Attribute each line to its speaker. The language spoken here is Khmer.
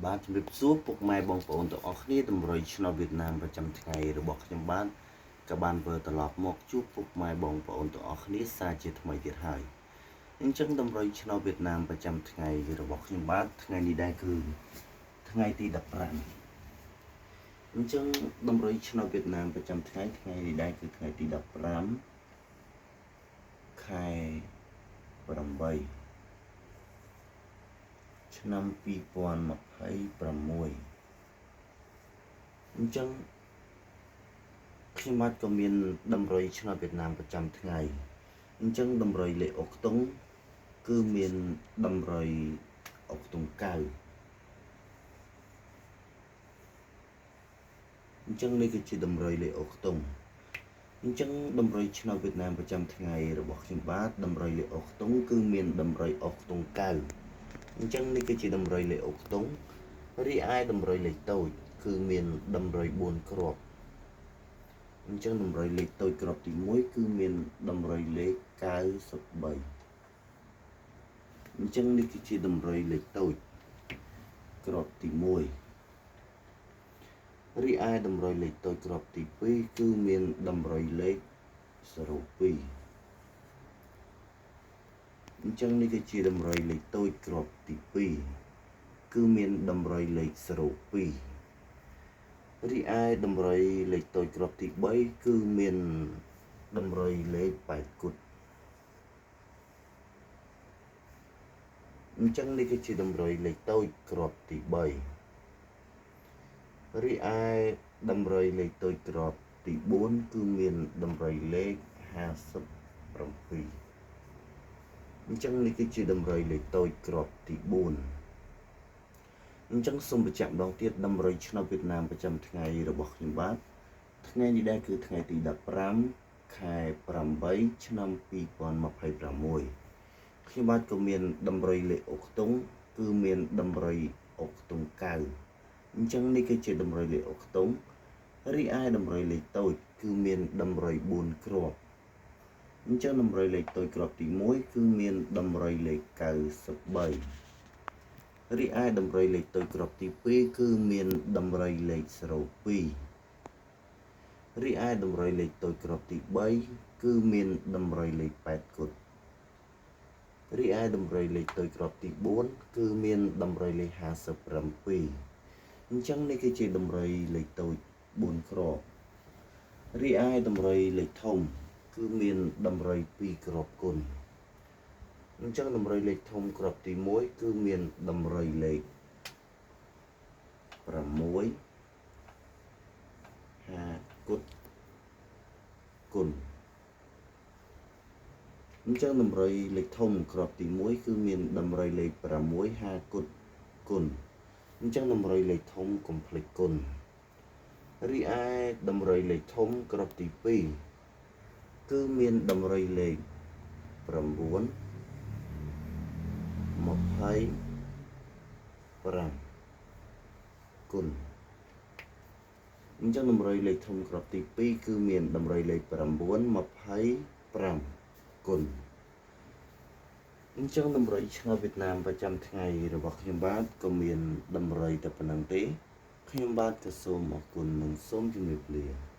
Speaker 1: បាទជំរាបសួរពុកម៉ែបងប្អូនទាំងអស់គ្នាតម្រុយឆ្នោតវៀតណាមប្រចាំថ្ងៃរបស់ខ្ញុំបាទក៏បានវិលត្រឡប់មកជួបពុកម៉ែបងប្អូនទាំងអស់គ្នាសាជាថ្មីទៀតហើយអញ្ចឹងតម្រុយឆ្នោតវៀតណាមប្រចាំថ្ងៃរបស់ខ្ញុំបាទថ្ងៃនេះដែរគឺថ្ងៃទី15អញ្ចឹងតម្រុយឆ្នោតវៀតណាមប្រចាំថ្ងៃថ្ងៃនេះដែរគឺថ្ងៃទី15ខែ8ឆ្នាំ2026អញ្ចឹងខ្ញុំបាទក៏មានតម្រុយឆ្នោតវៀតណាមប្រចាំថ្ងៃអញ្ចឹងតម្រុយលេខអុកតុងគឺមានតម្រុយអុកតុង9អញ្ចឹងនេះគឺជាតម្រុយលេខអុកតុងអញ្ចឹងតម្រុយឆ្នោតវៀតណាមប្រចាំថ្ងៃរបស់ខ្ញុំបាទតម្រុយលេខអុកតុងគឺមានតម្រុយអុកតុង9អញ្ចឹងនេះគឺជាតម្រុយលេខអុកតុងរីឯតម្រុយលេខតូចគឺមានតម្រុយ4គ្រាប់អញ្ចឹងតម្រុយលេខតូចគ្រាប់ទី1គឺមានតម្រុយលេខ93អញ្ចឹងនេះគឺជាតម្រុយលេខតូចគ្រាប់ទី1រីឯតម្រុយលេខតូចគ្រាប់ទី2គឺមានតម្រុយលេខ02អញ្ចឹងនេះគឺជាតម្រុយលេខតូចគ្រាប់ទី2គឺមានតម្រុយលេខ02រីឯតម្រុយលេខតូចគ្រាប់ទី3គឺមានតម្រុយលេខ8គត់អញ្ចឹងនេះគឺជាតម្រុយលេខតូចគ្រាប់ទី3រីឯតម្រុយលេខតូចគ្រាប់ទី4គឺមានតម្រុយលេខ57អញ្ចឹងនេះគឺជាតម្រុយលេខតូចគ្រាប់ទី4អញ្ចឹងសូមបញ្ជាក់ម្ដងទៀតតម្រុយឆ្នោតវៀតណាមប្រចាំថ្ងៃរបស់ខ្ញុំបាទថ្ងៃនេះដែរគឺថ្ងៃទី15ខែ8ឆ្នាំ2026ខ្ញុំបាទក៏មានតម្រុយលេខអុកតុងគឺមានតម្រុយអុកតុង9អញ្ចឹងនេះគឺជាតម្រុយលេខអុកតុងរីឯតម្រុយលេខតូចគឺមានតម្រុយ4គ្រាប់អញ្ចឹងតម្រុយលេខតូចគ្រាប់ទី1គឺមានតម្រុយលេខ93រីឯតម្រុយលេខតូចគ្រាប់ទី2គឺមានតម្រុយលេខ02រីឯតម្រុយលេខតូចគ្រាប់ទី3គឺមានតម្រុយលេខ8គត់រីឯតម្រុយលេខតូចគ្រាប់ទី4គឺមានតម្រុយលេខ57អញ្ចឹងនេះគឺជាតម្រុយលេខតូច4គ្រាប់រីឯតម្រុយលេខធំគឺមានតម្រុយ2គ្រាប់គុណអញ្ចឹងតម្រុយលេខធំគ្រាប់ទី1គឺមានតម្រុយលេខ6 5គត់គុណអញ្ចឹងតម្រុយលេខធំគ្រាប់ទី1គឺមានតម្រុយលេខ6 5គត់គុណអញ្ចឹងតម្រុយលេខធំកុំភ្លេចគុណរីឯតម្រុយលេខធំគ្រាប់ទី2គឺមានតម្រុយលេខ9 25គុណអញ្ចឹងតម្រុយលេខធំគ្រាប់ទី2គឺមានតម្រុយលេខ9 25គុណអញ្ចឹងតម្រុយឆ្នោតវៀតណាមប្រចាំថ្ងៃរបស់ខ្ញុំបាទក៏មានតម្រុយតែប៉ុណ្្នឹងទេខ្ញុំបាទក៏សូមអរគុណនិងសូមជម្រាបលា។